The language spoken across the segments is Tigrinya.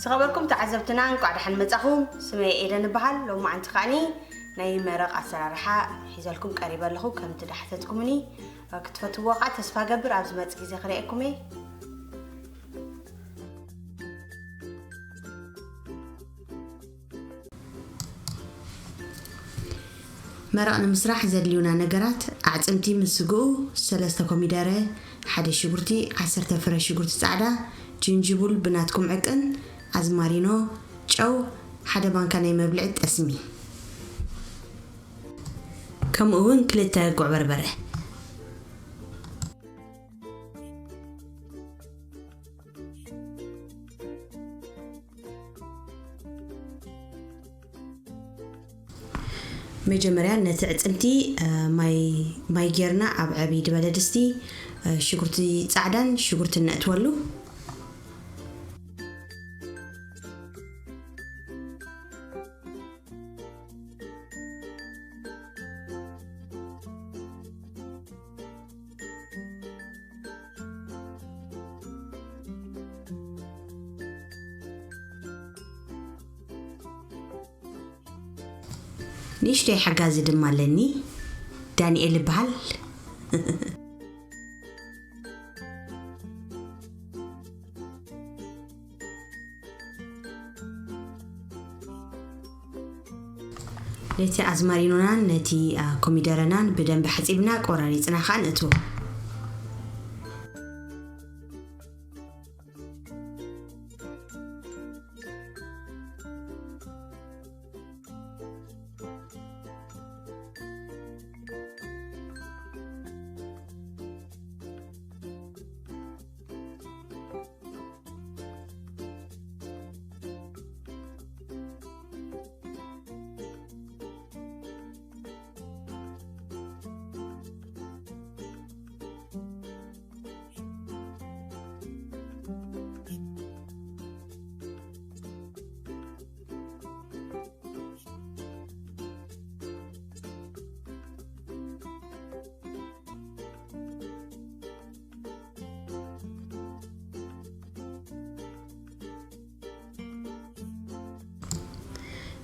ዝኸበርኩም ተዓዘብትና፣ እንቋዕ ደሓን መጻኹም። ስመይ ኤደን እበሃል። ሎማዓንቲ ከኣኒ ናይ መረቕ ኣሰራርሓ ሒዘልኩም ቀሪበ ኣለኹ። ከምቲ ዳሕተትኩምኒ ክትፈትዎ ኸዓ ተስፋ ገብር። ኣብ ዝመጽእ ግዜ ክርእየኩም እየ። መረቕ ንምስራሕ ዘድልዩና ነገራት፣ ኣዕጽምቲ ምስ ስግኡ፣ ሰለስተ ኮሚደረ፣ ሓደ ሽጉርቲ፣ ዓሰርተ ፍረ ሽጉርቲ ጻዕዳ፣ ጅንጅቡል ብናትኩም ዕቅን፣ ኣዝማሪኖ፣ ጨው፣ ሓደ ማንካ ናይ መብልዒ ጠስሚ፣ ከምኡ እውን ክልተ ጉዕ በርበረ። መጀመርያ ነቲ ዕጽምቲ፣ እ፣ ማይ፣ ማይ ጌርና ኣብ ዕብይ ዝበለ ድስቲ፣ እ፣ ሽጉርቲ ጻዕዳን ሽጉርትን ነእትወሉ። ንእሽተይ ሓጋዚ ድማ ኣለኒ፣ ዳንኤል ይበሃል። ነቲ ኣዝማሪኖናን ነቲ፣ አ፣ ኮሚደረናን ብደንቢ ሓጺብና ቆራሪጽና ኸኣ ንእትዎ።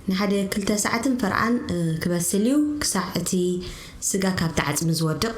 ንሓደ ክልተ ሰዓትን ፈርቓን፣ እ፣ ክበስል እዩ፣ ክሳዕ እቲ ስጋ ካብቲ ዓጽሚ ዝወድቕ።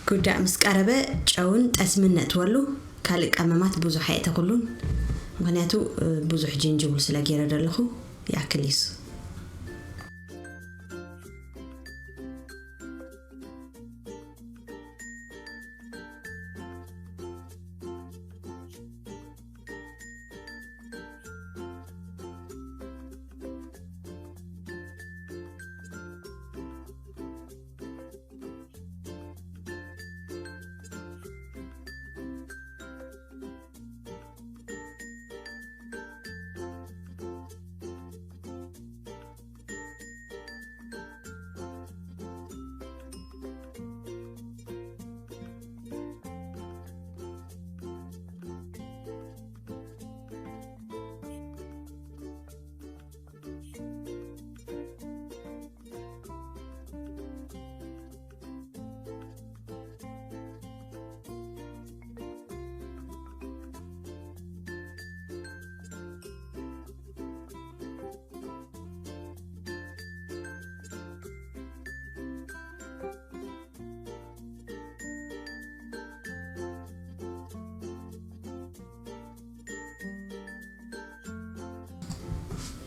ጉዳእ ምስ ቀረበ ጨውን ጠስምን ነእትወሉ። ካልእ ቀመማት ብዙሕ ኣየእተኹሉን፣ ምኽንያቱ፣ እ፣ ብዙሕ ጅንጅብል ስለ ገይረ ዘለኹ ይኣክል እዩስ።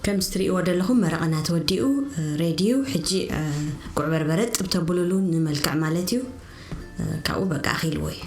ከምዚ ትርእይዎ ዘለኹም መረቐና ተወዲኡ፣ እ፣ ሬዲ እዩ። ሕጂ፣ እ፣ ጉዕ በርበረ ጥብ ተብሉሉ ንመልክዕ ማለት እዩ። እ፣ ካብኡ በቃ ኣኺልዎ እዩ።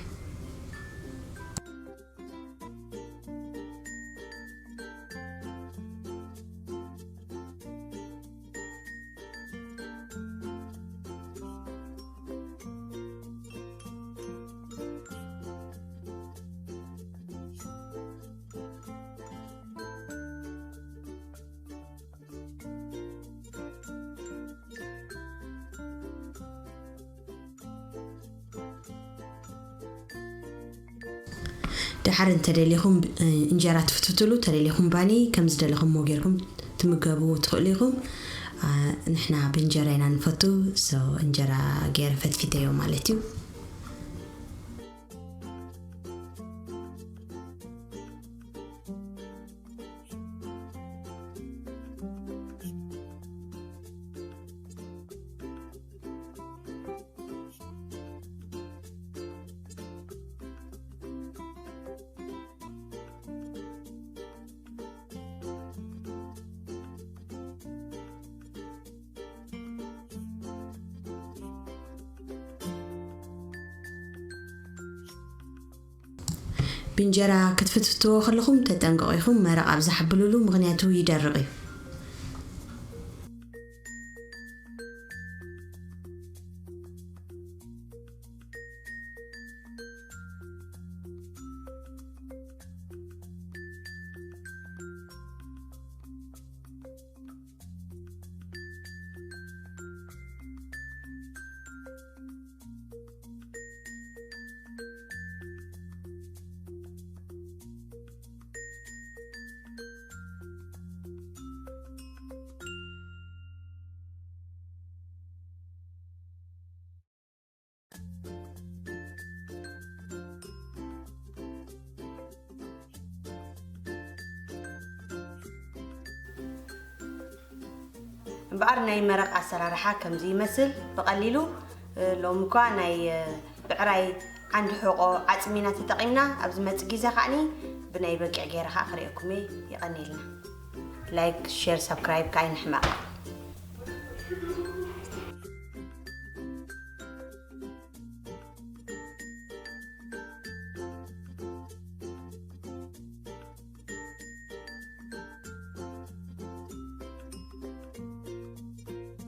ድሓር እንተደሊኹም እንጀራ ትፍትፍትሉ፣ ተደሊኹም ባኒ ከም ዝደለኹምዎ ጌርኩም ትምገብዎ ትኽእሉ ኢኹም። ንሕና ብእንጀራ ኢና ንፈቱ። እንጀራ ገይረ ፈትፊተዮ ማለት እዩ። ብእንጀራ ክትፍትፍትዎ ከለኹም ተጠንቀቑ ኢኹም። መረቕ ኣብዝሓ ብሉሉ፣ ምኽንያቱ ይደርቕ እዩ። እምበኣር ናይ መረቕ ኣሰራርሓ ከምዚ ይመስል። ብቐሊሉ ሎሚ እኳ ናይ ብዕራይ ዓንዲ ሕቖ ዓፅሚና ተጠቒምና። ኣብ ዝመፅእ ግዜ ከዓኒ ብናይ በጊዕ ገይረ ከዓ ክርእየኩም እየ። የቐንየልና። ላይክ፣ ሼር፣ ሳብስክራይብ ከዓ ኣይንሕመቕ።